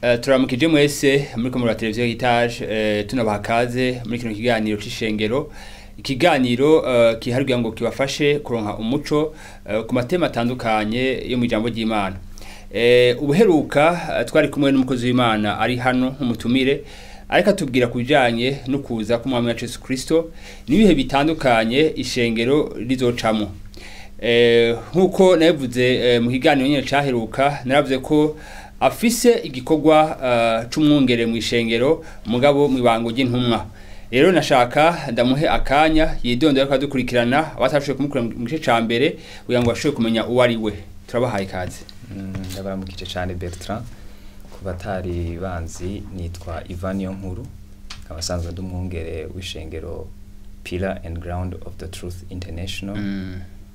Turamukije mwese muri ko televiziyo Heritage, tunabaha kaze muri kino kiganiro c'ishengero, ikiganiro kiharugwa ngo kibafashe kuronka umuco ku matema atandukanye yo mu ijambo ry'Imana. Ubuheruka twari kumwe n'umukozi w'Imana ari hano nk'umutumire, ariko atubwira kubijanye no kuza k'umwami wacu Yesu Kristo n'ibihe bitandukanye ishengero rizocamo. Nkuko nabivuze mu kiganiro nyene caheruka, naravuze ko afise igikorwa c'umwungere mu ishengero mugabo mu ibango ry'intumwa. Rero nashaka ndamuhe akanya yidondora ko adukurikirana abatashoboye kumukura mu gice ca mbere kugira ngo bashobore kumenya uwo ari we. Turabahaye ikaze. Ndabaramukije cyane Bertrand. Ku batari banzi nitwa Ivan Niyonkuru, nkaba asanzwe ndi umwungere w'ishengero Pillar and Ground of the Truth International,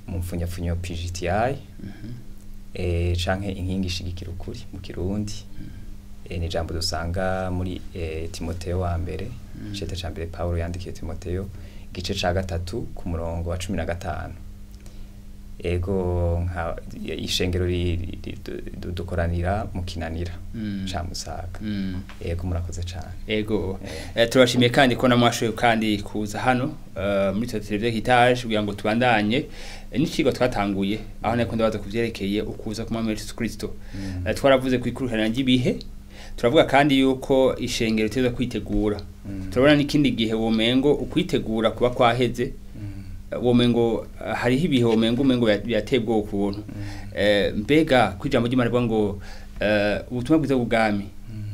mu mfunyapfunyo PGTI, canke inkingi ishigikira ukuri mu Kirundi. Ni ijambo dusanga muri Timoteyo wa mbere, icete ca mbere Paulo yandikiye Timoteyo, igice ca 3 ku murongo wa 15. Ego, nka ishengero dukoranira mu Kinanira ca Musaga. Ego, murakoze cane. Ego, turabashimiye kandi ko namwashoboye kandi kuza hano muri televiziyo Heritage kugira ngo tubandanye n'icigwa twatanguye, aho nako ndabaza kuvyerekeye ukuza k'umwami Yesu Kristo. Twaravuze ku ikurikirana ry'ibihe, turavuga kandi yuko ishengero ritegerezwa kwitegura. Turabona n'ikindi gihe womengo ukwitegura kuba kwaheze, womengo hariho ibihe womengo umengo biratebwa ukuntu. Mbega kwijambo ry'Imana rivuga ngo ubutumwa bwiza bw'ubwami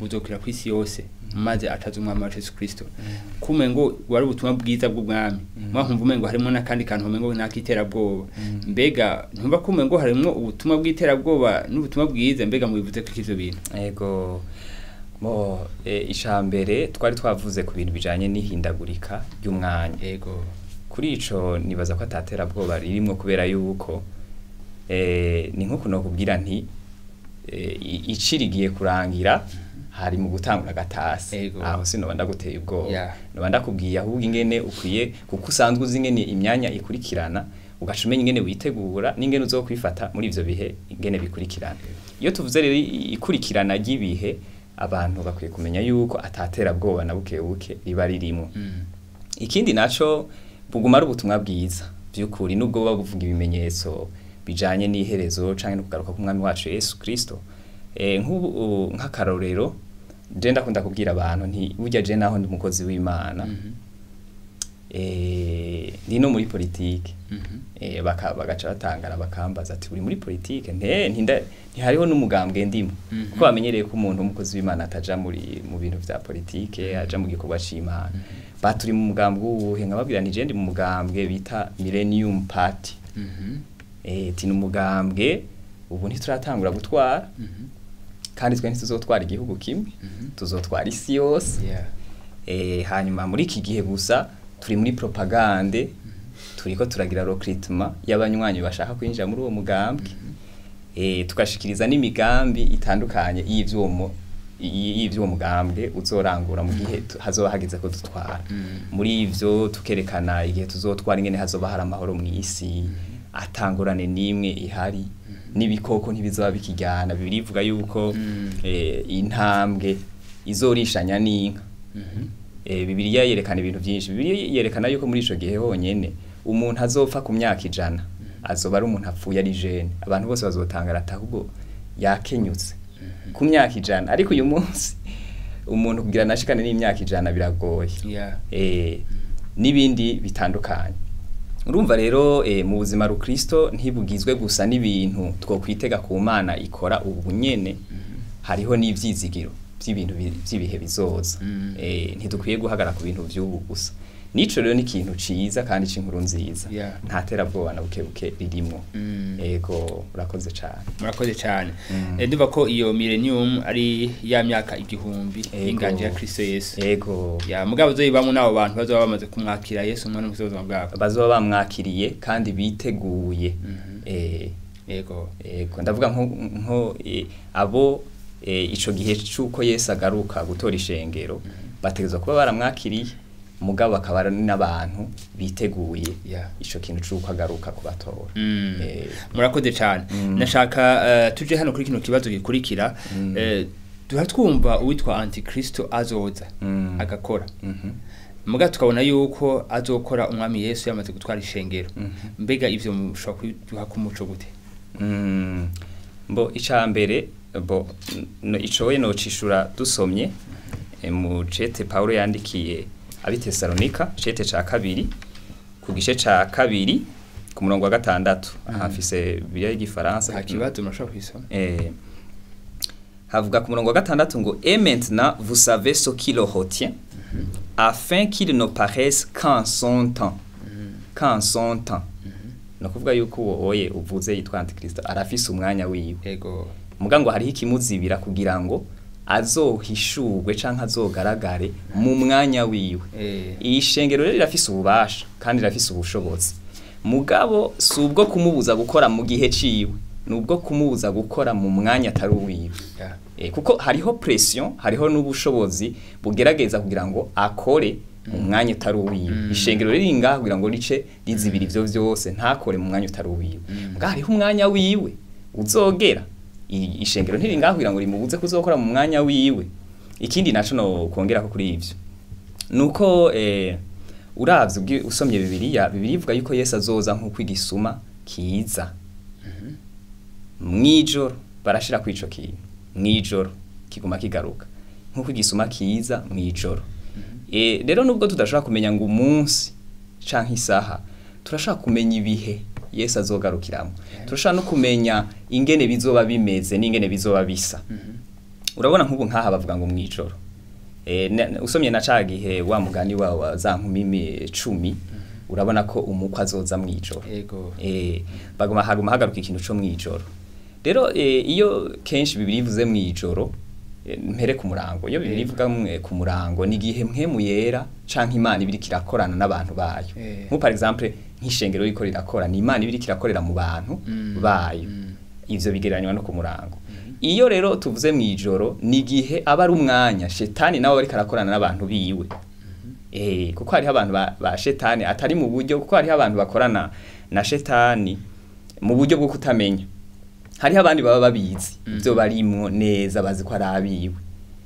buzokwira kw'isi yose maze ataza umwami wacu Yesu Kristo. Kumengo wari ubutumwa bwiza bw'ubwami, mwakumva umengo harimo n'akandi kantu umengo nakiterabwoba. Mbega ntumva kumengo harimo ubutumwa bw'iterabwoba n'ubutumwa bwiza, mbega mubivuze ko ivyo bintu? Ego, mo icambere twari twavuze ku bintu bijanye n'ihindagurika ry'umwanya. Ego, kuri ico nibaza ko ataterabwoba ririmwo, kubera yuko ni nko kunokubwira nti icirigiye kurangira hari mu gutangura gatasi. Aho sinoba ndaguteye ubwoba, noba ndakubwiye ahubwo ingene ukwiye, kuko usanzwe uzi ingene imyanya ikurikirana, ugaca umenya ingene witegura n'ingene uzokwifata muri ivyo bihe ingene bikurikirana. Iyo tuvuze rero ikurikirana ry'ibihe, abantu bakwiye kumenya yuko ataterabwoba na buke buke riba ririmwo. Ikindi naco, buguma ari ubutumwa bwiza by'ukuri, nubwo buba buvuga ibimenyetso bijanye n'iherezo canke no kugaruka k'umwami wacu Yesu Kristo. Nk'ubu nk'akarorero, je ndakunda kubwira abantu nti burya je naho ndi umukozi w'Imana, ndi no muri politike. Bagaca batangara bakambaza ati uri muri politike? Ntihariho n'umugambwe ndimo, kuko bamenyereye ko umuntu w'umukozi w'Imana ataja muri mu bintu vya politike, aja mu gikorwa c'Imana. Baturi mu mugambwe uwuhe? Nkababwira nti je ndi mu mugambwe bita Millennium Party. Ti n'umugambwe ubu ntituratangura gutwara, kandi twe ntituzotwara igihugu kimwe, tuzotwara isi yose. Hanyuma muri iki gihe gusa turi muri propagande, turiko turagira recruitment y'abanywanyi bashaka kwinjira muri uwo mugambwe, tugashikiriza n'imigambi itandukanye y'ivyo mugambwe uzorangura mu gihe hazoba hageze ko dutwara. Muri ivyo tukerekana igihe tuzotwara ingene hazoba hari amahoro mu isi, atangurane n'imwe ihari, n'ibikoko ntibizoba bikijyana. Birivuga yuko intambwe izorishanya n'inka. Bibiliya yerekana ibintu byinshi. Bibiliya yerekana yuko muri ico gihe honyene umuntu azopfa ku myaka 100 azoba ari umuntu apfuye ari jeune. Abantu bose bazotangara ati ahubwo yakenyutse ku myaka 100. Ariko uyu munsi umuntu kugira nashikane n'imyaka 100 biragoye. N'ibindi bitandukanye. Urumva rero mu buzima rukristo ntibugizwe gusa n'ibintu twokwitega ku Mana ikora ubu nyene, hariho n'ivyizigiro by'ibintu by'ibihe bizoza. Ntidukwiye guhagara ku bintu by'ubu gusa. Nico rero ni ikintu ciza kandi c'inkuru nziza, nta terabwoba na buke buke ririmwo. Ego, urakoze cane. Murakoze cane. Ndumva ko iyo millennium ari ya myaka 1000 y'inganje ya Kristo Yesu. Ego. Ya mugabo uzoyibamwo n'abo bantu bazoba bamaze kumwakira Yesu umwana w'umusozi bwabo. Bazoba bamwakiriye kandi biteguye. Ego. Ego, ndavuga nko abo ico gihe c'uko Yesu agaruka gutora ishengero, bategerezwa kuba baramwakiriye, mugabo akaba n'abantu biteguye ico kintu c'uko agaruka kubatora. Murakoze cyane. Nashaka tuje hano kuri kino kibazo gikurikira. Duha twumva uwitwa Antikristo azoza agakora, muga tukabona yuko azokora umwami Yesu yamaze gutwara ishengero. Mbega ivyo mushobora kuduha kumuco gute? Mbo icambere bo icoye nocishura dusomye mu cete Paulo yandikiye abi Tesalonika, cete ca kabiri, ku gice ca kabiri, ku murongo wa 6. Aha mfise Bibiliya y'igifaransa. Nta kibazo, murashobora kuyisoma. Havuga ku murongo wa 6 ngo: "Et maintenant vous savez ce qui le retient, afin qu'il ne paraisse qu'en son temps." Qu'en son temps, no kuvuga yuko uwo oye uvuze yitwa Antikristo arafise umwanya wiwe. Muga ngo hariho ikimuzibira kugira ngo azohishurwe canke azogaragare mu mwanya wiwe. Iyi shengero rero rirafise ububasha kandi rirafise ubushobozi, mugabo si ubwo kumubuza gukora mu gihe ciwe, ni ubwo kumubuza gukora mu mwanya atari uwiwe. Kuko hariho pression, hariho n'ubushobozi bugerageza kugira ngo akore mu mwanya utari uwiwe. Ishengero riri ngaho kugira ngo rice rizibira ivyo vyose, ntakore mu mwanya utari uwiwe. Muga hariho umwanya wiwe uzogera. Ishengero ntiri ngaho kugira ngo rimubuze kuzokora mu mwanya wiwe. Ikindi naco no kongerako kuri ivyo nuko uravye usomye Bibiliya, Bibiliya ivuga yuko Yesu azoza nk'uko igisuma kiza mwijoro. Barashira kuri ico kintu mwijoro, kiguma kigaruka nk'uko igisuma kiza mwijoro. Rero nubwo tudashobora kumenya ngo umunsi canke isaha, turashobora kumenya ibihe Yesu azogarukiramo, turashobora no kumenya ingene bizoba bimeze n'ingene bizoba bisa. Urabona nk'ubu nkaha bavuga ngo mwijoro. Usomye na ca gihe wa mugani wa za nkumi 10, urabona ko umukwe azoza mwijoro. Baguma haguma hagaruka ikintu co mwijoro. Rero iyo kenshi Bibiliya ivuze mwijoro, mpere ku murango, iyo Bibiliya ivuga mwe ku murango, ni igihe mpwemu yera canke Imana ibiriko irakorana n'abantu bayo. Nko par exemple nk'ishengero riko rirakora, ni Imana ibiriko irakorera mu bantu bayo. Ivyo bigereranywa no ku murango. Iyo rero tuvuze mwijoro, ni igihe aba ari umwanya shetani nawe ariko arakorana n'abantu biwe. Kuko hariho abantu ba shetani atari mu buryo, kuko hariho abantu bakorana na shetani mu buryo bwo kutamenya. Hariho abandi baba babizi ibyo barimwo neza, bazi ko ari abiwe.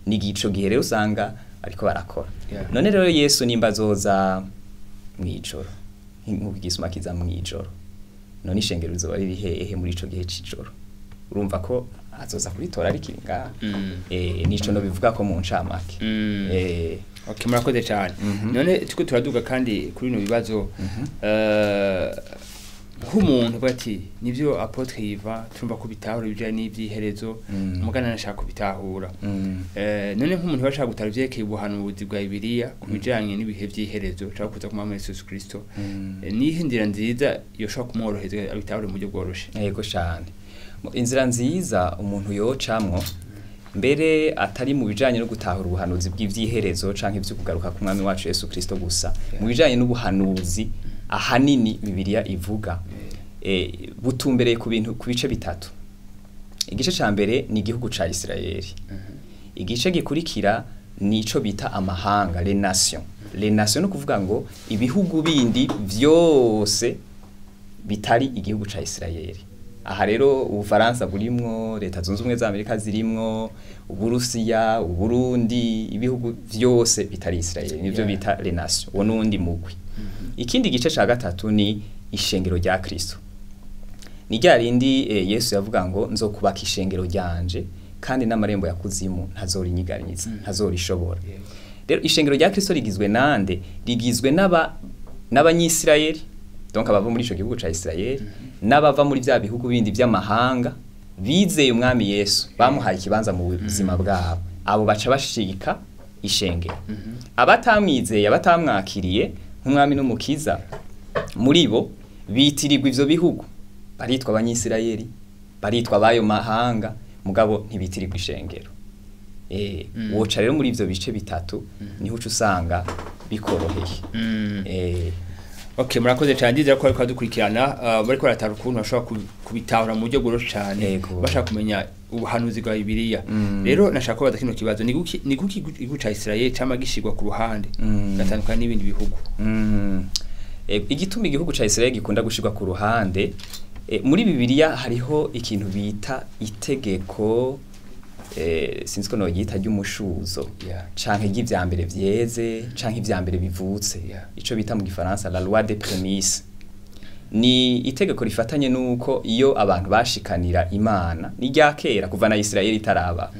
Ni igico gihe rero usanga ariko barakora. None rero Yesu nimba azoza mwijoro nk'uko igisuma kiza mwijoro, none ishengero rizoba riri hehe muri ico gihe c'ijoro? Urumva ko azoza kuritora rikiri ngaha. Nico no bivuga ko mu ncamake. Okay, murakoze cyane. None turiko turaduga kandi kuri bino bibazo, nk'umuntu uvuga ati nivyo apôtre Yvan, turumva ko bitahura ibijanye n'ivy'iherezo, mugana nashaka kubitahura. None nk'umuntu bashaka gutara ivyerekeye ubuhanuzi bwa Bibiliya ku bijanye n'ibihe vy'iherezo cyangwa kuza ku Mwami Yesu Kristo, nihe nzira nziza yoshobora kumworohereza abitahure mu buryo bworoshe? Yego cyane. Inzira nziza umuntu yocamwo mbere atari mu bijanye no gutahura ubuhanuzi bw'ivy'iherezo canke ivyo kugaruka ku Mwami wacu Yesu Kristo gusa, mu bijanye n'ubuhanuzi ahanini Bibiliya ivuga, butumbereye ku bintu, ku bice bitatu. Igice ca mbere ni igihugu ca Isirayeli. Igice gikurikira nico bita amahanga, les nations. Les nations no kuvuga ngo ibihugu bindi vyose bitari igihugu ca Isirayeli. Aha rero Ubufaransa burimwo, Leta Zunze Ubumwe za Amerika zirimwo, Uburusiya, Uburundi, ibihugu vyose bitari Isirayeli nivyo bita les nations. Uwo nundi mugwi. Ikindi gice ca gatatu ni ishengero rya Kristo, ni rya rindi Yesu yavuga ngo nzokubaka ishengero ryanje kandi n'amarembo ya kuzimu ntazorinyiganyiriza, ntazorishobora. Rero ishengero rya Kristo rigizwe nande? Rigizwe n'abanyisirayeli, donc abava muri ico gihugu ca Isirayeli, n'abava muri vya bihugu bindi vy'amahanga bizeye umwami Yesu, bamuhaye ikibanza mu buzima bwabo. Abo baca bashika ishengero. Abatamwizeye, abatamwakiriye nk'umwami n'umukiza, muri bo bitirirwa ivyo bihugu, baritwa abanyisirayeli, baritwa abayo mahanga, mugabo ntibitirirwa ishengero. Woca rero muri ivyo bice bitatu, niho uca usanga bikoroheye. Okay, murakoze cyane. Ndizera ko bariko badukurikirana, bariko baratara ukuntu bashobora kubitahura mu buryo bworoshe cyane, bashaka kumenya ubuhanuzi bwa Bibiliya. Rero nashaka kubaza kino kibazo: ni guki igihugu ca Israel cama gishirwa ku ruhande, gatandukana n'ibindi bihugu? Igituma igihugu ca Israel gikunda gushirwa ku ruhande, muri Bibiliya hariho ikintu bita itegeko. Sinzi ko noryita ry'umushuzo canke ry'ivya mbere vyeze canke ivya mbere bivutse, ico bita mu gifaransa la loi des prémices. Ni itegeko rifatanye nuko iyo abantu bashikanira Imana, ni rya kera kuva na Isirayeli itaraba,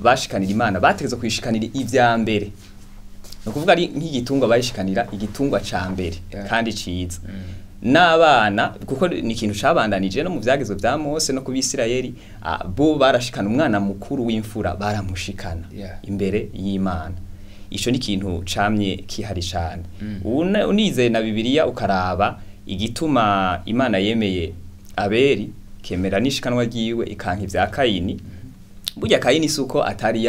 bashikanira Imana bategezwe kuyishikanira ivya mbere. Ni ukuvuga ari nk'igitungwa bayishikanira igitungwa ca mbere kandi ciza. N'abana, kuko ni ikintu cabandanije no mu vyagezwe vya Mose no ku Bisirayeli, bo barashikana umwana mukuru w'imfura, baramushikana imbere y'Imana. Ico ni ikintu camye kihari cane. Unizeye na Bibiliya ukaraba igituma Imana yemeye Abeli, kemera n'ishikanwa ryiwe, ikanka ivya Kayini. Burya Kayini si uko atari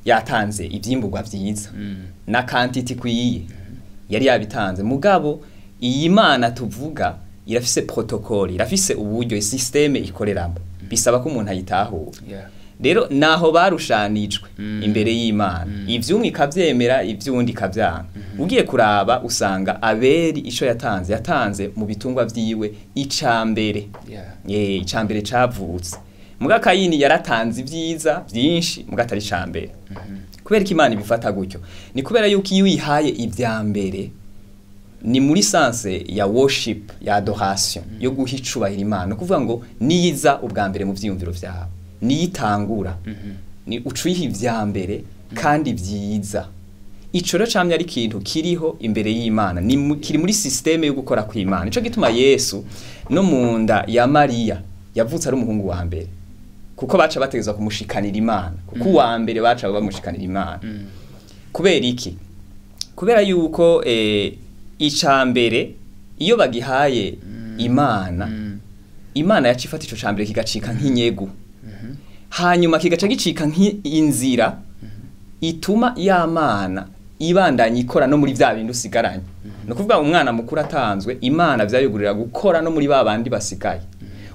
yatanze ivyimburwa vyiza na quantité ikwiye, yari yabitanze, mugabo iyi Mana tuvuga irafise protocole, irafise uburyo, système ikoreramo, bisaba ko umuntu ayitahura. Rero naho barushanijwe imbere y'Imana, ivyumwe ikavyemera, ivyundi ikavyanga. Ugiye kuraba usanga Abeli ico yatanze, yatanze mu bitungwa vyiwe icambere, icambere cavutse. Muga Kayini yaratanze ivyiza vyinshi muga atari icambere. Kubera ko Imana ibifata gutyo, ni kubera yuko iyo uyihaye ivya mbere ni muri sens ya worship, ya adoration, yo guha icubahiro Imana. Ni ukuvuga ngo niyiza ubwa mbere mu vyiyumviro vyawe, niyitangura, ni ucuyiha ivya mbere kandi vyiza. Ico rero camye ari ikintu kiriho imbere y'Imana, ni kiri muri système yo gukora kw'Imana. Nico gituma Yesu no mu nda ya Mariya yavutse ari umuhungu wa mbere, kuko baca bategezwa kumushikanira Imana, kuko uwa mbere baca bamushikanira Imana. Kubera iki? Kubera yuko ica mbere iyo bagihaye Imana, Imana yaca ifata ico ca mbere kigacika nk'inyegu, hanyuma kigaca gicika nk'inzira ituma ya Mana ibandanya ikora no muri vya bindi usigaranye. Ni ukuvuga umwana mukuru atanzwe, Imana vyayugurira gukora no muri ba bandi basigaye.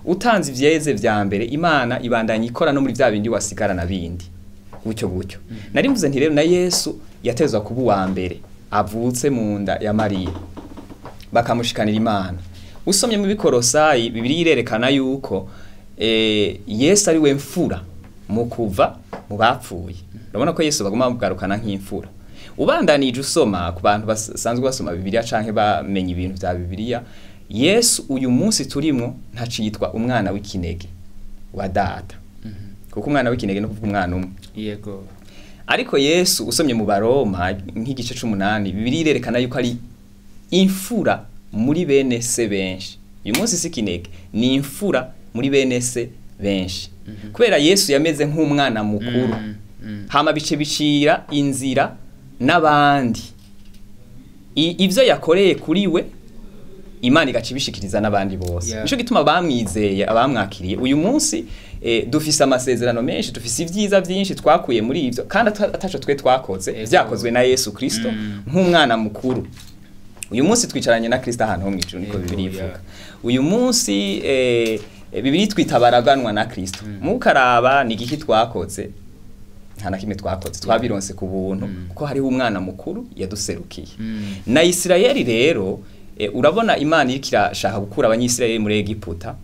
Utanze ivyeze vya mbere, Imana ibandanya ikora no muri vya bindi wasigarana bindi, gutyo gutyo. Nari mvuze nti rero na Yesu yatezwa kuba uwa mbere avutse mu nda ya Mariya, bakamushikanira Imana. Usomye mu Bikorosayi, Bibiliya irerekana yuko Yesu ari we mfura mu kuva mu bapfuye. Urabona ko Yesu baguma bamugarukana nk'imfura. Ubandanije usoma, ku bantu basanzwe basoma Bibiliya canke bamenya ibintu vya Bibiliya, Yesu uyu munsi turimwo ntacitwa umwana w'ikinege wa data, kuko umwana w'ikinege no kuvuga umwana umwe. Ariko Yesu usomye mu Baroma nk'igice c'umunani, Bibiliya irerekana yuko ari imfura muri bene se benshi. Uyu munsi si kinege, ni imfura muri bene se benshi, kubera Yesu yameze nk'umwana mukuru, hama bice bicira inzira n'abandi. Ivyo yakoreye kuri we, Imana igaca ibishikiriza n'abandi bose. Nico gituma bamwizeye, abamwakiriye uyu munsi, dufise amasezerano menshi, dufise ivyiza vyinshi twakuye muri ivyo, kandi ataco twe twakoze, vyakozwe na Yesu Kristo nk'umwana mukuru. Uyu munsi twicaranye na Kristo ahantu ho mw'ijuru, niko Bibiliya ivuga. Uyu munsi Bibiliya twita baraganwa na Kristo. Mukaraba ni igiki twakoze? Nta na kimwe twakoze, twabironse ku buntu, kuko hariho umwana mukuru yaduserukiye. Na Isirayeli rero, urabona Imana iriko irashaka gukura Abanyisirayeli muri Egiputa,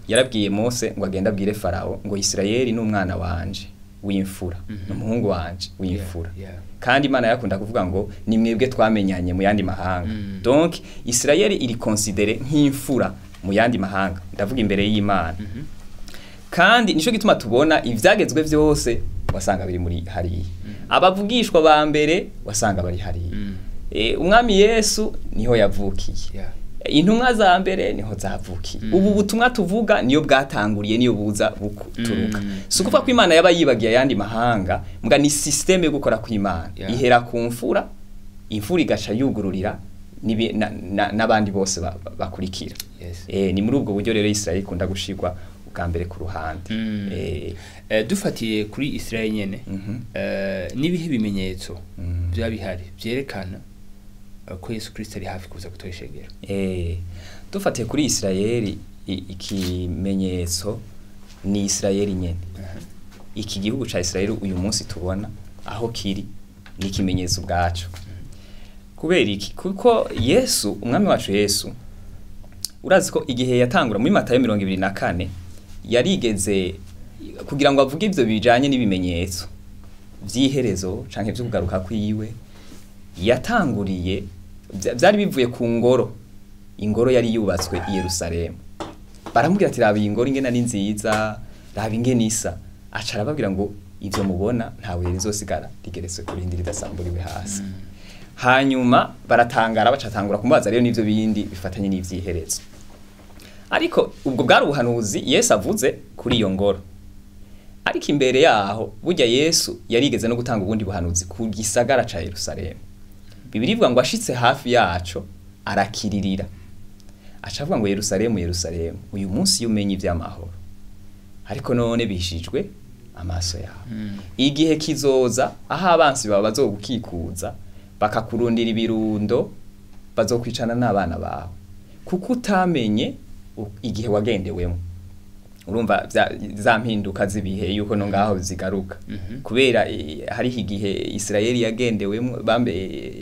yarabwiye Mose ngo agende abwire Farawo ngo Isirayeli ni umwana wanje w'imfura, ni umuhungu wanje w'imfura. Kandi Imana yakunda kuvuga ngo ni mwebwe twamenyanye mu yandi mahanga. Donc Isirayeli iri considérée nk'imfura mu yandi mahanga, ndavuga imbere y'Imana. Kandi nico gituma tubona ivyagezwe vyose wasanga biri muri hariya, abavugishwa ba mbere wasanga bari hariya. Umwami Yesu niho yavukiye, intumwa za mbere niho zavukiye. Ubu butumwa tuvuga niyo bwatanguriye, niyo buza buturuka. Si ukuvuga ko Imana yaba yibagiye ayandi mahanga, mbwa ni système yo gukora kw'Imana. Ihera ku mfura, imfura igaca yugururira n'abandi bose bakurikira. Ni muri ubwo buryo rero Israel ikunda gushirwa ubwa mbere ku ruhande. Dufatiye kuri Israel nyene, n'ibihe bimenyetso byaba bihari vyerekana ko Yesu Kristo ari hafi kuza gutora ishengero? Dufatiye kuri Israeli, ikimenyetso ni Israeli nyene. Iki gihugu ca Israeli uyu munsi tubona aho kiri ni ikimenyetso ubwaco. Kubera iki? Kuko Yesu, umwami wacu Yesu, urazi ko igihe yatangura muri Matayo 24 yarigeze Kugira ngo avuge ivyo bijanye n'ibimenyetso vy'iherezo canke vyo kugaruka kwiwe, yatanguriye vyari bivuye ku ngoro, ingoro yari yubatswe i Yerusalemu. Baramubwira ati raba iyi ngoro ingene ni nziza, raba ingene isa. Aca arababwira ngo ivyo mubona nta buye rizosigara rigeretswe ku rindi ridasamburiwe hasi. Hanyuma baratangara, bacatangura kumubaza rero n'ivyo bindi bifatanye n'ivyiherezo. Ariko ubwo bwari ubuhanuzi Yesu avuze kuri iyo ngoro. Ariko imbere yaho burya Yesu yarigeze no gutanga ubundi buhanuzi ku gisagara ca Yerusalemu. Bibiliya ivuga ngo ashitse hafi yaco arakiririra. Aca avuga ngo Yerusalemu, Yerusalemu, uyu munsi umenye ivy'amahoro, ariko none bishijwe amaso yawe. Igihe kizoza aho abansi bawe bazogukikuza bakakurundira ibirundo, bazokwicana n'abana bawe, kuko utamenye igihe wagendewemo. Urumva za mpinduka z'ibihe yuko no ngaho zigaruka. Kubera hariho igihe Isirayeli yagendewemo, bambe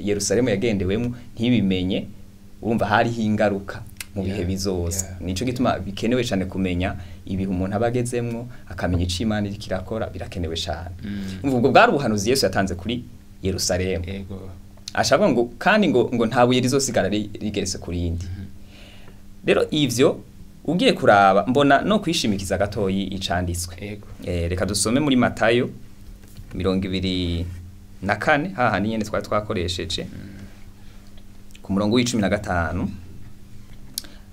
Yerusalemu yagendewemo ntibimenye, urumva hariho ingaruka mu bihe bizoza. Nico gituma bikenewe cyane kumenya ibihe umuntu aba agezemwo, akamenya ico Imana iriko irakora, birakenewe cyane. Umva ubwo bwari ubuhanuzi Yesu yatanze kuri Yerusalemu. Ashavuga ngo kandi ngo nta buye rizosigara rigeretse ku rindi. Rero ivyo ugiye kuraba mbona no kwishimikiza gatoyi icanditswe. Reka dusome muri Matayo 24, hahandi nyene twari twakoresheje, ku murongo w'icumi na gatanu.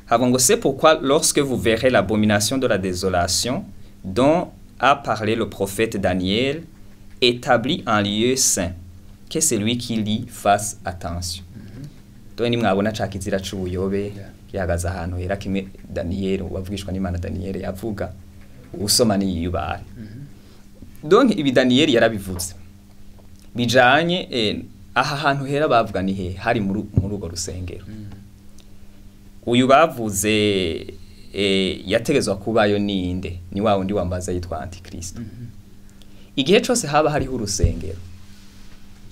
Havuga ngo c'est pourquoi lorsque vous verrez l'abomination de la désolation dont a parlé le prophète Daniel, établi en lieu saint, que celui qui lit fasse attention. Dore ni mwabona ca kizira c'ubuyobe gihagaze ahantu hera kimwe Daniel wavugishwa n'Imana Daniel yavuga, usoma ni yiyubare. Donc ibi Daniel yarabivuze bijanye aha hantu hera bavuga ni he hari muri urwo rusengero. Uyu bavuze yategezwa kubayo ninde? Ni wa wundi wambaza yitwa Antikristo. Igihe cose haba hariho urusengero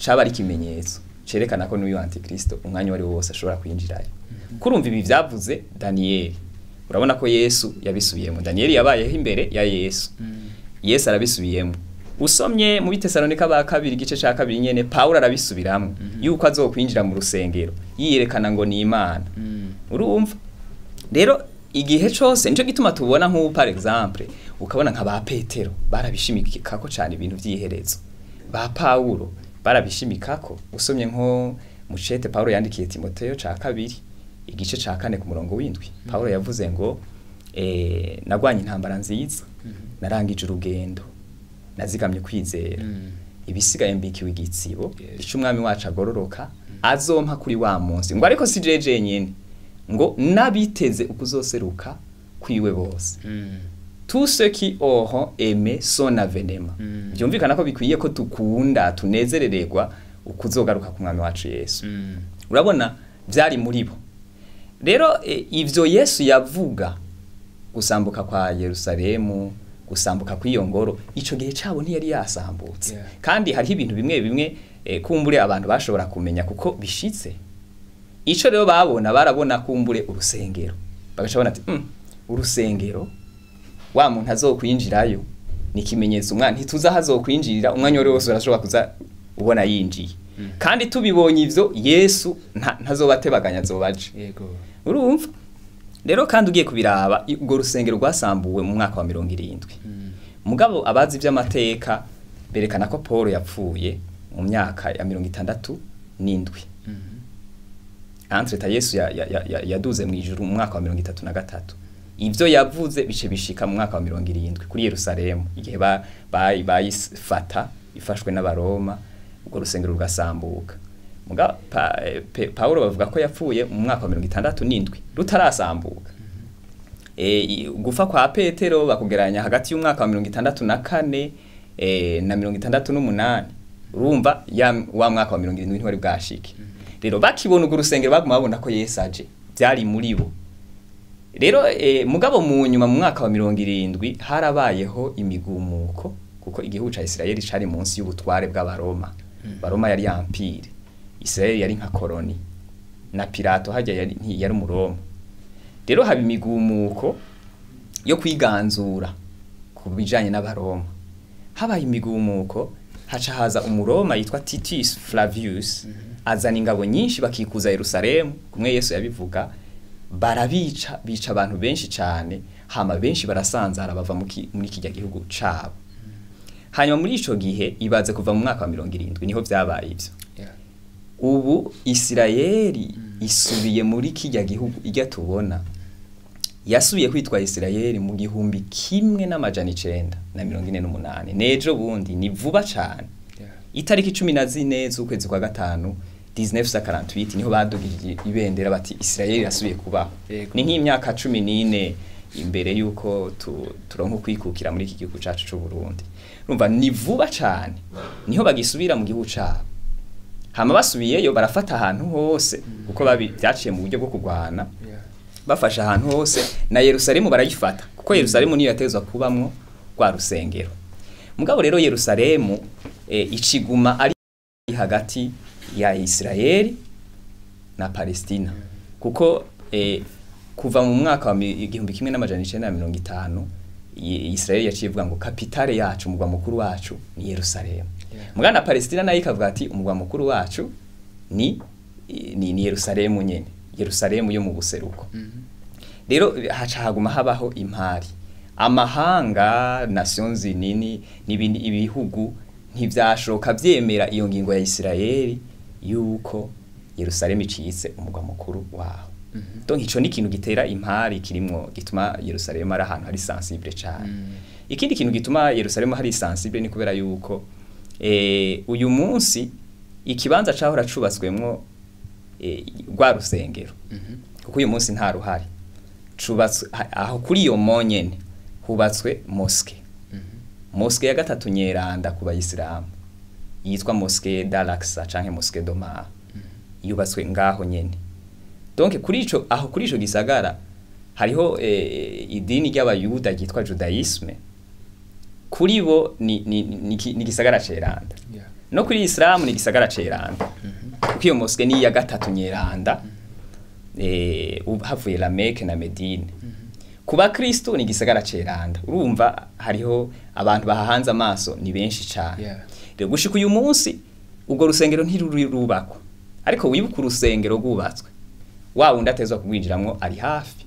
caba ari ikimenyetso cerekana ko n'uyu Antikristo umwanya wari wose ashobora kwinjirayo. Kurumva ibi vyavuze Daniel, urabona ko Yesu yabisubiyemo. Daniel yabayeho imbere ya Yesu. Yesu arabisubiyemo. Usomye mu Bitesalonika ba kabiri igice ca kabiri nyene Paulo arabisubiramwo yuko azokwinjira mu rusengero yiyerekana ngo ni Imana. Urumva rero igihe cose nico gituma tubona nk'ubu par exemple ukabona nka ba Petero barabishimikako cyane ibintu vy'iherezo, ba Paulo barabishimikako. Usomye nko mucete Paulo yandikiye Timoteyo ca kabiri igice ca 4 ku murongo w'indwi, Paulo yavuze ngo nagwanye intambara nziza, narangije urugendo, nazigamye kwizera, ibisigaye mbikiwe igitsibo ico umwami wacu agororoka azompa kuri wa munsi, ngo ariko si jeje nyene, ngo nabiteze ukuzoseruka kwiwe bose. Tous ceux qui auront aimé son avènement. Byumvikana ko bikwiye ko tukunda tunezerererwa ukuzogaruka ku mwami wacu Yesu. Urabona byari muri bo. Rero ivyo Yesu yavuga gusambuka kwa Yerusalemu, gusambuka kw'iyo ngoro, ico gihe cabo ntiyari yasambutse. Kandi hariho ibintu bimwe bimwe kumbure abantu bashobora kumenya kuko bishitse. Ico rero babona, barabona kumbure urusengero, bagaca babona ati urusengero wa muntu azokwinjirayo ni ikimenyetso, umwana ntituza hazokwinjirira umwanya wari wose urashobora kuza ubona yinjiye. Kandi tubibonye ivyo Yesu ntazobatebaganya azobaje. Urumva rero kandi ugiye kubiraba ubwo rusengero rwasambuwe mu mwaka wa 70. Mugabo abazi vy'amateka berekana ko Paul yapfuye mu myaka ya 67. Entre ta Yesu yaduze mu ijuru mu mwaka wa 33. Ivyo yavuze bice bishika mu mwaka wa 70 kuri Yerusalemu, igihe bayifata ifashwe n'Abaroma, ubwo rusengero rugasambuka. Muga Paulo bavuga ko yapfuye mu mwaka wa 67 rutarasambuka. Gufa kwa Petero bakugeranya hagati y'umwaka wa 64 na 68. Urumva wa mwaka wa 70 ntiwari bwashike. Rero bakibona urwo rusengero baguma babona ko Yesu aje, byari muri bo. Rero mugabo mu nyuma mu mwaka wa 70 harabayeho imigumuko, kuko igihugu ca Isirayeli cari munsi y'ubutware bw'Abaroma. Baroma yari empire, Isirayeli yari nka koloni, na Pilato hajya yari umuroma. Rero haba imigumuko yo kwiganzura ku bijanye n'abaroma. Habaye imigumuko, haca haza umuroma yitwa Titus Flavius, azana ingabo nyinshi bakikuza Yerusalemu, kumwe Yesu yabivuga, barabica, bica abantu benshi cyane, hama benshi barasanzara bava muri kijya gihugu cabo. Hanyuma muri ico gihe ibaze kuva mu mwaka wa 70 niho vyabaye ivyo. Ubu Isirayeli isubiye muri kijya gihugu ijya tubona yasubiye kwitwa Isirayeli mu 1948, nejo bundi ni vuba cyane. Itariki 14 z'ukwezi kwa gatanu 1948 niho badugije ibendera bati Isirayeli yasubiye kubaho. Ni nk'imyaka 14 imbere yuko turonka kwikukira muri iki gihugu cacu c'u Burundi. Urumva ni vuba cyane niho bagisubira mu gihugu cabo. Hama basubiyeyo barafata ahantu hose, kuko byaciye mu buryo bwo kurwana. Bafashe ahantu hose na Yerusalemu barayifata, kuko Yerusalemu niyo yatezwa kubamwo rwa rusengero. Mugabo rero Yerusalemu iciguma ari hagati ya Isirayeli na Palestina, kuko kuva mu mwaka wa 1950 Isirayeli yaciye ivuga ngo kapitale yacu, umugwa mukuru wacu ni Yerusalemu. Mugana Palestina nayo ikavuga ati umugwa mukuru wacu ni Yerusalemu nyene, Yerusalemu yo mu buseruko. Rero haca haguma habaho impari, amahanga, Nations Unies n'ibindi ibihugu ntivyashoka vyemera iyo ngingo ya Isirayeli yuko Yerusalemu icitse umugwa mukuru waho. Donc ico ni ikintu gitera impari kirimwo gituma Yerusalemu ari ahantu hari sensible cyane. Ikindi kintu gituma Yerusalemu hari sensible ni kubera yuko uyu munsi ikibanza cahora cubatswemwo rwa rusengero, kuko uyu munsi nta ruhari, cubatswe aho kuri iyo monyene hubatswe mosque. Mosque ya gatatu nyeranda ku bayisilamu yitwa Mosque d'Al-Aqsa canke Mosque d'Omar, yubatswe ngaho nyene. Donc kuri ico, aho kuri ico gisagara hariho idini ry'abayuda ryitwa Judaisme. Kuri bo ni gisagara ceranda. No kuri Islam ni gisagara ceranda. Kuko iyo mosque ni ya gatatu nyeranda, havuye la Mecque na Medine. Kuba Kristo ni gisagara ceranda. Urumva hariho abantu bahahanze amaso ni benshi cyane. Rero gushika uyu munsi ubwo rusengero ntirurubakwa, ariko wibuka urusengero rwubatswe, wa wundi atezwa kugwinjiramwo ari hafi.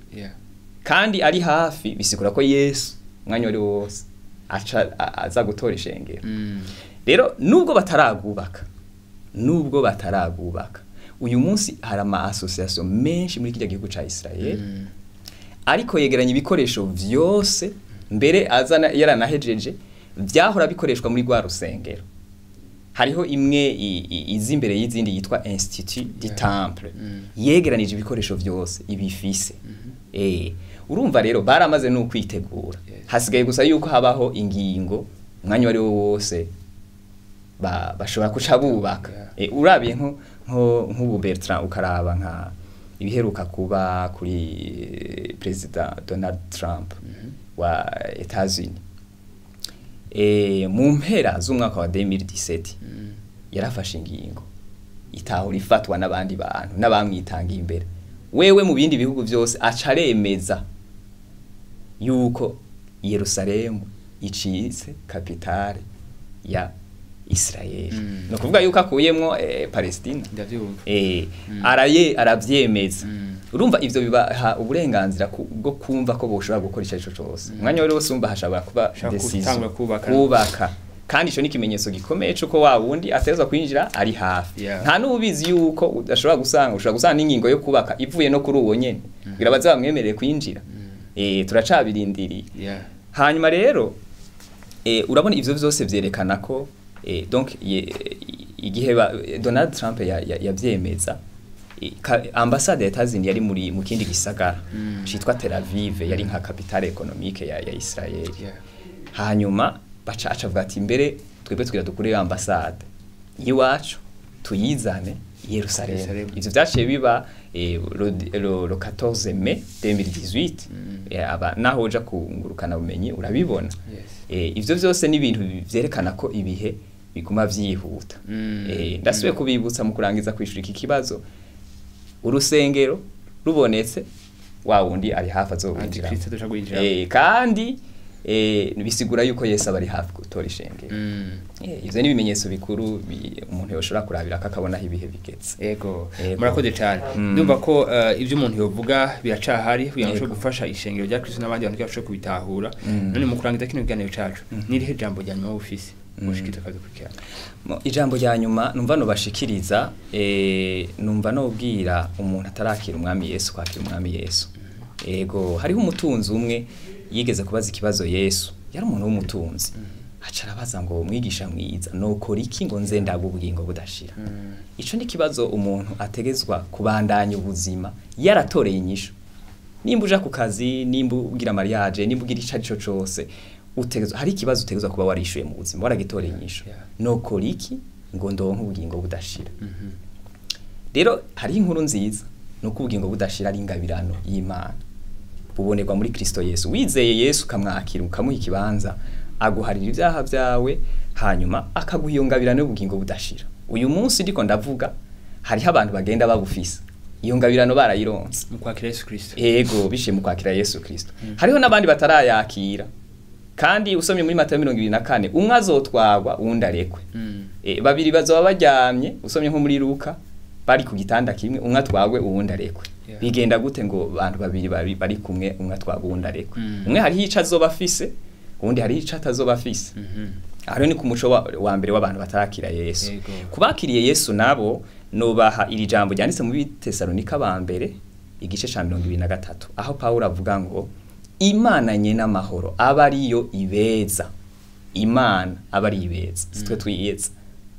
Kandi ari hafi bisigura ko Yesu umwanya wari wose aca aza gutora ishengero. Rero nubwo bataragubaka uyu munsi hari ama association menshi muri kijya gihugu ca Israel, ariko yegeranya ibikoresho vyose mbere azana yaranahejeje vyahora bikoreshwa muri rwa rusengero. Hariho imwe izi imbere y'izindi yitwa Institut du Temple, yegeranije ibikoresho vyose ibifise. Urumva rero baramaze no kwitegura. Hasigaye gusa yuko habaho ingingo umwanya wari wose bashobora kuca bubaka. Urabiye nk'ubu Bertrand ukaraba nka ibiheruka kuba kuri President Donald Trump wa Etats-Unis. Mu mpera z'umwaka wa 2017 yarafashe ingingo itahura ifatwa n'abandi bantu n'abamwitangiye imbere. Wewe mu bindi bihugu byose acaremeza yuko Yerusalemu icitse kapitale ya Israel. No kuvuga yuko akuyemwo Palestina. Ndavyumva. Aravyemeza. Urumva ivyo bibaha uburenganzira bwo kumva ko boshobora gukora ico cose. Umwanya wari wose umva hashobora kuba decision kubaka. Kandi ico ni ikimenyetso gikomeye cuko wa wundi atezwa kwinjira ari hafi. Nta nubizi yuko udashobora gusanga, ushobora gusanga n'ingingo yo kubaka ivuye no kuri uwo nyene. Kugira baze bamwemerere kwinjira. Turacabirindiriye. Hanyuma rero urabona ivyo vyose vyerekana ko donc igihe Donald Trump yavyemeza, ambassade ya Etats-Unis yari muri mu kindi gisagara citwa Tel Aviv, yari nka capitale économique ya Israel. Hanyuma baca acavuga ati mbere twebwe twigira dukure ambassade iwacu tuyizane Yerusalemu. Ivyo vyaciye biba le 14 mai 2018. Aba naho uja kungurukana bumenyi urabibona. Ivyo vyose ni ibintu vyerekana ko ibihe biguma vyihuta. Ndasubiye kubibutsa mu kurangiza kwishura iki kibazo, urusengero rubonetse wa wundi ari hafi azowinjira. Kandi Bisigura yuko Yesu aba ari hafi gutora ishengero. Ivyo ni ibimenyetso bikuru umuntu yoshobora kurabira akabona aho ibihe bigeze. Ego. Murakoze cyane. Ndumva ko ivyo umuntu yovuga biracahari kugira ngo ashobore gufasha ishengero rya Kristo n'abandi bantu bashobore kubitahura. None mu kurangiza kino kiganiro cacu, nirihe jambo rya nyuma ufise mushikiriza kadukurikirana? Ijambo rya nyuma numva nobashikiriza, numva nobwira umuntu atarakira umwami Yesu kwakira umwami Yesu. Ego, hariho umutunzi umwe yigeze kubaza ikibazo Yesu. Yari umuntu w'umutunzi. Aca arabaza ngo mwigisha mwiza, nokora iki ngo nze ndabe ubugingo budashira? Ico ni kibazo umuntu ategezwa kubandanya ubuzima yaratoreye inyishu. Nimba uja ku kazi, nimba ugira mariage, nimba ugira ico arico cose, utegezwa hari ikibazo utegezwa kuba warishuye mu buzima, waragitoreye inyishu. Nokora iki ngo ndonke ubugingo budashira? Rero hari inkuru nziza, nuko ubugingo budashira ari ingabirano y'Imana. Bubonerwa muri Kristo Yesu. Wizeye Yesu ukamwakira ukamuha ikibanza, aguharira ibyaha byawe, hanyuma akaguha iyo ngabirano y'ubugingo budashira. Uyu munsi ndiko ndavuga hariho abantu bagenda babufisa iyo ngabirano barayironse mu kwakira Yesu Kristo. Ego, bishimye mu kwakira Yesu Kristo. Hariho n'abandi batarayakira. Kandi usomye muri Matayo 24, umwe azotwagwa uwundi arekwe. Babiri bazoba baryamye, usomye nko muri Luka, bari ku gitanda kimwe, umwe atwagwe uwundi arekwe. Bigenda gute ngo abantu babiri bari kumwe, umwe atwagwe uwundi arekwe? Umwe hariho ico azoba afise, uwundi hariho ico atazoba afise. Aho ni ku muco wa mbere w'abantu batarakira Yesu. Kubakiriye Yesu nabo nobaha iri jambo ryanditse mu Bitesalonika ba mbere igice ca 23, aho Paulo avuga ngo Imana nye n'amahoro aba ariyo ibeza. Imana aba ari ibeza, sitwe twiyeza.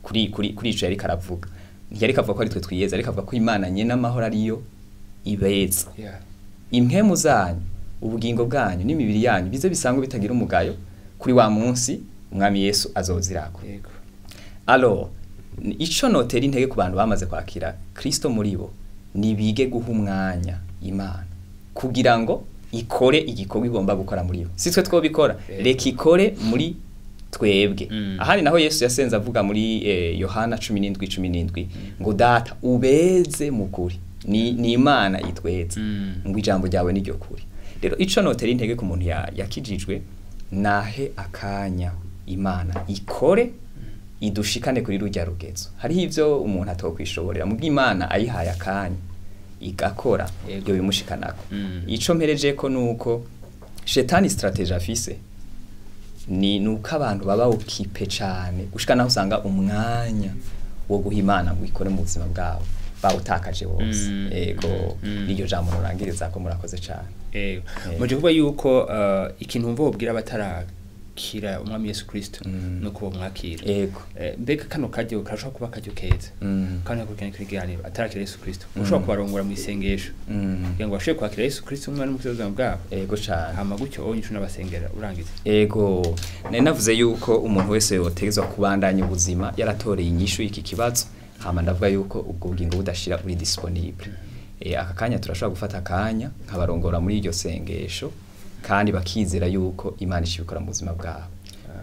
Kuri kuri kuri ico yariko aravuga. Ntiyariko avuga ko ari twe twiyeza, ariko avuga ko Imana nye n'amahoro ariyo ibeza. Impwemu zanyu, ubugingo bwanyu n'imibiri yanyu bize bisangwe bitagira umugayo kuri wa munsi umwami Yesu azozirako. Alors, ico notera intege ku bantu bamaze kwakira Kristo muri bo, nibige guha umwanya Imana kugira ngo ikore igikorwa igomba gukora muri bo. Si twe twobikora, reka ikore muri twebwe. Ahandi naho Yesu yasenze avuga muri Yohana 17:17 ngo data ubeze mu kuri. Ni Imana itweze. Ngo ijambo ryawe niryo kuri. Rero ico notera intege ku muntu yakijijwe, nahe akanya Imana ikore idushikane kuri rujya rugezo. Hariho ivyo umuntu atokwishoborera, mu bw'Imana ayihaye akanya igakora ibyo bimushikanako. Ico mpereje ko nuko shetani strategy afise ni nuko abantu baba occupé cane gushika naho usanga umwanya wo guha Imana ngo ikore mu buzima bwabo bawutakaje wose. Ego, niryo jambo nurangiriza ko murakoze cane. Ego. Muje kuba yuko ikintu mvo ubwira abatarakira umwami Yesu Kristo nuko bomwakira. Ego. Mbega kano karyo karashobora kuba karyo keza. Kandi akurikirana ikiganiro atarakira Yesu Kristo. Ushobora kubarongora mu isengesho. Kugira ngo bashobore kwakira Yesu Kristo umwana n'umukiza w'ubuzima bwabo. Ego cane. Hama gutyo onye n'abasengera urangize. Ego. Nari navuze yuko umuntu wese yotegezwa kubandanya ubuzima yaratoreye inyishu y'iki kibazo. Hama ndavuga yuko ubwo bugingo budashira uri disponible. Aka kanya turashobora gufata akanya nkabarongora muri iryo sengesho kandi bakizera yuko Imana ishibikora mu buzima bwabo.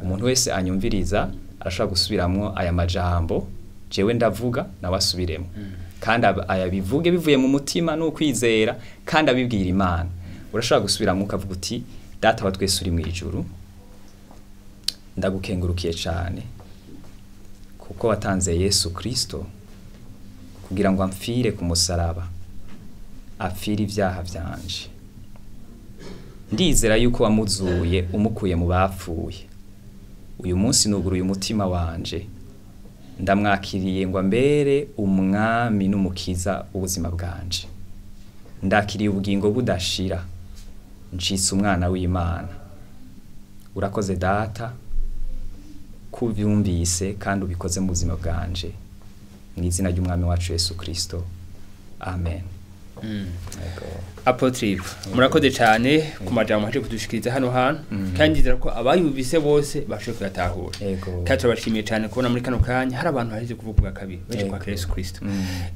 Umuntu wese anyumviriza arashobora gusubiramwo aya majambo jewe ndavuga nawe asubiremo. Kandi ayabivuge bivuye mu mutima n'ukwizera kandi abibwira Imana. Urashobora gusubiramwo ukavuga uti data wa twese uri mu ijuru, ndagukengurukiye cyane kuko watanze Yesu Kristo kugira ngo amfire ku musaraba, apfire ibyaha byanje. Ndizera yuko wamuzuye umukuye mu bapfuye. Uyu munsi nuguruye umutima wanje, ndamwakiriye ngo ambere umwami n'umukiza ubuzima bwanje. Ndakiriye ubugingo budashira, ncitse umwana w'Imana. Urakoze data kubyumvise kandi ubikoze mu buzima bwanje. Mu izina ry'umwami wacu Yesu Kristo. Amen. Apotre, murakoze cyane ku majambo mwaje kudushikiriza hano hantu, kandi ndizera ko abayumvise bose bashoboye kuyatahura. Kandi turabashimiye cyane kubona muri kano kanya hari abantu baje kuvuga ubwa kabiri, baje kwakira Yesu Kristo.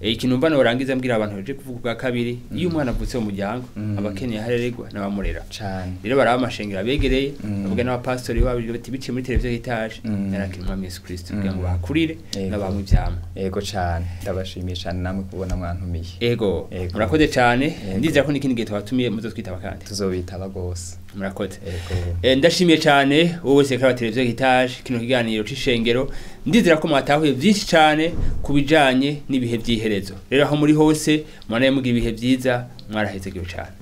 Ikintu mba norangiza mbwira abantu baje kuvuga ubwa kabiri, iyo umwana avutse mu muryango abakeneye hareregwa n'abamurera cyane. Rero baraba amashengero abegereye, bavuga n'abapastori babo bati biciye muri televiziyo hitaje, narakira umwami Yesu Kristo kugira ngo bahakurire n'abamwe ivyamwa. Ego cyane, ndabashimiye cyane namwe kubona mwantumiye. Ego, murakoze. Murakoze cyane. Yego. Ndizera ko n'ikindi gihe twabatumiye muzotwitaba kandi. Tuzobitaba rwose. Murakoze. Yego. Ndashimiye cyane wowe wese kuri televiziyo Hitaje, kino kiganiro c'ishengero. Ndizera ko mwatahuye byinshi cyane ku bijanye n'ibihe by'iherezo. Rero aho muri hose, mwanaye mugira ibihe byiza, mwarahezegewe cyane.